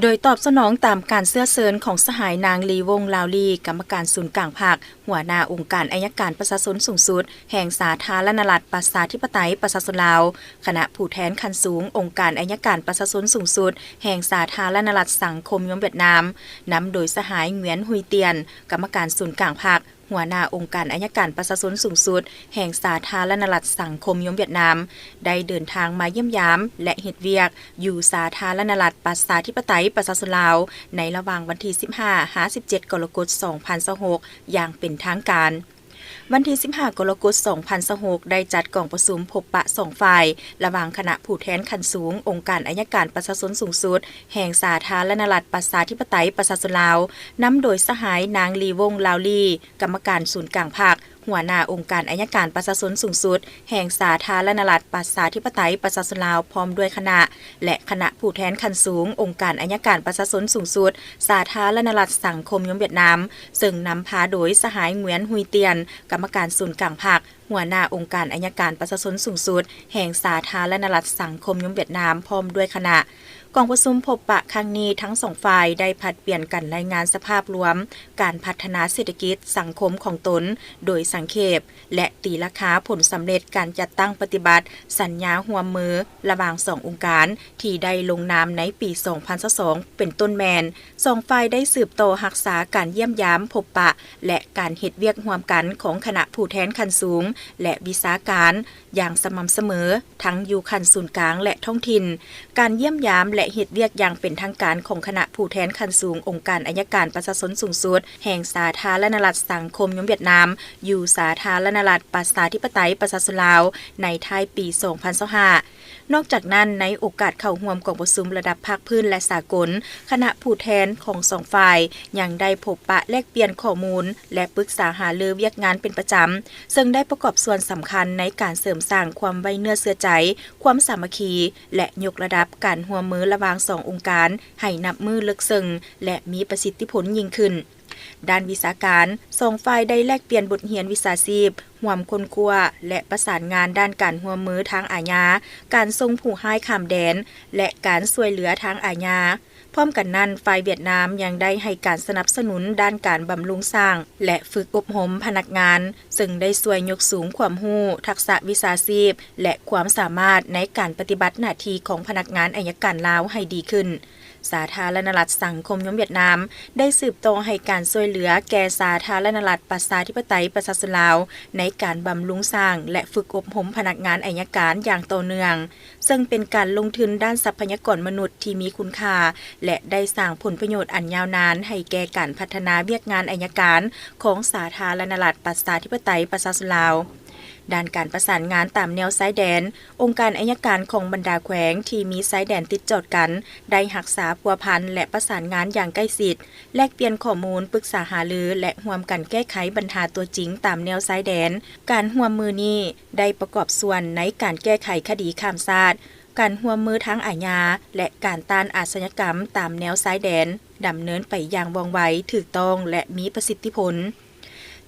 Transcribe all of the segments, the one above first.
ໂດຍຕອບສະໜອງຕາມການເຊື້ອເຊີນຂອງສະຫາຍນາງ ລີ ວົງ ລາວລີ, ກຳມະການສູນກາງພັກ, ຫົວໜ້າອົງການໄອຍະການປະຊາຊົນສູງສຸດ ແຫ່ງສາທາລະນະລັດ ປະຊາທິປະໄຕ ປະຊາຊົນລາວ, ຄະນະຜູ້ແທນຂັ້ນສູງອົງການໄອຍະການປະຊາຊົນສູງສຸດ ແຫ່ງສາທາລະນະລັດສັງຄົມນິຍົມຫວຽດນາມ, ນຳໂດຍສະຫາຍ ຫງວຽນ ຮຸຍຕຽນ, ກຳມະການສູນກາງພັກ, ຫົວໜ້າອົງການໄອຍະການປະຊາຊົນສູງສຸດ ແຫ່ງສາທາລະນະລັດສັງຄົມນິຍົມຫວຽດນາມ, ໄດ້ເດີນທາງມາຢ້ຽມຢາມ ແລະ ເຮັດວຽກຢູ່ສາທາລະນະລັດປະຊາທິປະໄຕປະຊາຊົນລາວ ໃນລະຫວ່າງວັນທີສິບຫ້າ ຫາ ສິບເຈັດ ກໍລະກົດ ສອງພັນຊາວຫົກ ຢ່າງເປັນທາງການ. ວັນທີສິບຫ້າ ກໍລະກົດ ສອງພັນຊາວຫົກ ໄດ້ຈັດກອງປະຊຸມພົບປະສອງຝ່າຍ ລະຫວ່າງຄະນະຜູ້ແທນຂັ້ນສູງອົງການໄອຍະການປະຊາຊົນສູງສຸດ ແຫ່ງສາທາລະນະລັດປະຊາທິປະໄຕປະຊາຊົນລາວ, ນຳໂດຍສະຫາຍນາງ ລີ ວົງ ລາວລີ, ກຳມະການສູນກາງພັກ, ຫົວໜ້າອົງການໄອຍະການປະຊາຊົນສູງສຸດ ແຫ່ງສາທາລະນະລັດປະຊາທິປະໄຕປະຊາຊົນລາວ ພ້ອມດ້ວຍຄະນະ ແລະ ຄະນະຜູ້ແທນຂັ້ນສູງອົງການໄອຍະການປະຊາຊົນສູງສຸດ ສາທາລະນະລັດສັງຄົມນິຍົມຫວຽດນາມ, ເຊິ່ງນຳພາໂດຍສະຫາຍ ຫງວຽນ ຮຸຍຕຽນ, ກຳມະການສູນກາງພັກ, ຫົວໜ້າອົງການໄອຍະການປະຊາຊົນສູງສຸດ ແຫ່ງສາທາລະນະລັດສັງຄົມນິຍົມຫວຽດນາມ ພ້ອມດ້ວຍຄະນະ. ກອງປະຊຸມພົບປະຄັ້ງນີ້ ທັງສອງຝ່າຍໄດ້ຜັດປ່ຽນກັນລາຍງານສະພາບລວມການພັດທະນາເສດຖະກິດສັງຄົມຂອງຕົນໂດຍສັງເຂບ ແລະ ຕີລາຄາຜົນສຳເລັດການຈັດຕັ້ງປະຕິບັດສັນຍາຮ່ວມມືລະຫວ່າງສອງອົງການ ທີ່ໄດ້ລົງນາມໃນປີສອງພັນຊາວສອງ ເປັນຕົ້ນແມ່ນ ສອງຝ່າຍໄດ້ສືບຕໍ່ຮັກສາການຢ້ຽມຢາມ, ພົບປະ ແລະ ການເຮັດວຽກຮ່ວມກັນຂອງຄະນະຜູ້ແທນຂັ້ນສູງ ແລະ ວິຊາການຢ່າງສະໝ່ຳສະເໝີ ທັງຢູ່ຂັ້ນສູນກາງ ແລະ ທ້ອງຖິ່ນ. ການຢ້ຽມຢາມ ແລະ ເຮັດວຽກຢ່າງເປັນທາງການຂອງຄະນະຜູ້ແທນຂັ້ນສູງອົງການໄອຍະການປະຊາຊົນສູງສຸດ ແຫ່ງສາທາລະນະລັດສັງຄົມນິຍົມຫວຽດນາມ ຢູ່ສາທາລະນະລັດປະຊາທິປະໄຕປະຊາຊົນລາວ ໃນທ້າຍປີສອງພັນຊາວຫ້າ. ນອກຈາກນັ້ນ, ໃນໂອກາດເຂົ້າຮ່ວມກອງປະຊຸມລະດັບພາກພື້ນ ແລະ ສາກົນ, ຄະນະຜູ້ແທນຂອງສອງຝ່າຍຍັງໄດ້ພົບປະແລກປ່ຽນຂໍ້ມູນ ແລະ ປຶກສາຫາລືວຽກງານເປັນປະຈຳ, ເຊິ່ງໄດ້ປະກອບສ່ວນສຳຄັນໃນການເສີມສ້າງຄວາມໄວ້ເນື້ອເຊື່ອໃຈ, ຄວາມສາມັກຄີ ແລະ ຍົກລະດັບການຮ່ວມມືລະຫວ່າງສອງອົງການໃຫ້ນັບມື້ເລິກເຊິ່ງ ແລະ ມີປະສິດທິຜົນຍິ່ງຂຶ້ນ. ດ້ານວິຊາການ, ສອງຝ່າຍໄດ້ແລກປ່ຽນບົດຮຽນວິຊາຊີບ, ຮ່ວມຄົ້ນຄວ້າ ແລະ ປະສານງານດ້ານການຮ່ວມມືທາງອາຍາ, ການສົ່ງຜູ້ຮ້າຍຂ້າມແດນ ແລະ ການຊ່ວຍເຫຼືອທາງອາຍາ. ພ້ອມກັນນັ້ນ, ຝ່າຍຫວຽດນາມຍັງໄດ້ໃຫ້ການສະໜັບສະໜູນດ້ານການບຳລຸງສ້າງ ແລະ ຝຶກອົບຮົມພະນັກງານ, ເຊິ່ງໄດ້ຊ່ວຍຍົກສູງຄວາມຮູ້, ທັກສະວິຊາຊີບ ແລະ ຄວາມສາມາດໃນການປະຕິບັດໜ້າທີ່ຂອງພະນັກງານໄອຍະການລາວໃຫ້ດີຂຶ້ນ. ສາທາລະນະລັດສັງຄົມນິຍົມຫວຽດນາມ ໄດ້ສືບຕໍ່ໃຫ້ການຊ່ວຍເຫຼືອແກ່ສາທາລະນະລັດປະຊາທິປະໄຕປະຊາຊົນລາວ ໃນການບຳລຸງສ້າງ ແລະ ຝຶກອົບຮົມພະນັກງານໄອຍະການຢ່າງຕໍ່ເນື່ອງ, ເຊິ່ງເປັນການລົງທຶນດ້ານຊັບພະຍາກອນມະນຸດທີ່ມີຄຸນຄ່າ ແລະ ໄດ້ສ້າງຜົນປະໂຫຍດອັນຍາວນານໃຫ້ແກ່ການພັດທະນາວຽກງານໄອຍະການຂອງສາທາລະນະລັດປະຊາທິປະໄຕປະຊາຊົນລາວ. ດ້ານການປະສານງານຕາມແນວຊາຍແດ, ອົງການໄອຍະການຂອງບັນດາແຂວງທີ່ມີຊາຍແດນຕິດຈອດກັນ ໄດ້ຮັກສາພົວພັນ ແລະ ປະສານງານຢ່າງໃກ້ຊິດ, ແລກປ່ຽນຂໍ້ມູນ, ປຶກສາຫາລື ແລະ ຮ່ວມກັນແກ້ໄຂບັນຫາຕົວຈິງຕາມແນວຊາຍແດນ. ການຮ່ວມມືນີ້ໄດ້ປະກອບສ່ວນໃນການແກ້ໄຂຄະດີຂ້າມຊາດ, ການຮ່ວມມືທາງອາຍາ ແລະ ການຕ້ານອາຊະຍາກຳຕາມແນວຊາຍແດນ ດຳເນີນໄປຢ່າງວ່ອງໄວ, ຖືກຕ້ອງ ແລະ ມີປະສິດທິຜົນ.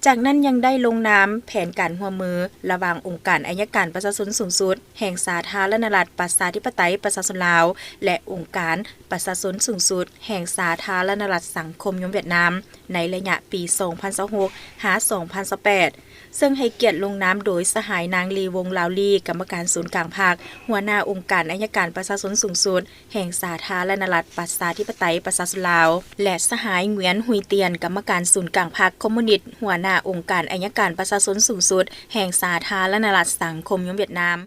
ຈາກນັ້ນຍັງໄດ້ລົງນາມແຜນການຮ່ວມມືລະຫວ່າງອົງການໄອຍະການປະຊາຊົນສູງສຸດແຫ່ງສາທາລະນະລັດປະຊາທິປະໄຕປະຊາຊົນລາວ ແລະ ອົງການປະຊາຊົນສູງສຸດແຫ່ງສາທາລະນະລັດສັງຄົມນິຍົມຫວຽດນາມ ໃນໄລຍະປີສອງພັນຊາວຫົກ ຫາ ສອງພັນຊາວແປດ ເຊິ່ງໃຫ້ກຽດລົງນາມໂດຍສະຫາຍນາງ ລີ ວົງ ລາວລີ, ກຳມະການສູນກາງພັກ, ຫົວໜ້າອົງການໄອຍະການປະຊາຊົນສູງສຸດ ແຫ່ງສາທາລະນະລັດປະຊາທິປະໄຕປະຊາຊົນລາວ ແລະ ສະຫາຍ ຫງວຽນ ຮຸຍຕຽນ, ກຳມະການສູນກາງພັກຄອມມູນິດ, ຫົວໜ້າອົງການໄອຍະການປະຊາຊົນສູງສຸດ ແຫ່ງສາທາລະນະລັດສັງຄົມນິຍົມຫວຽດນາມ.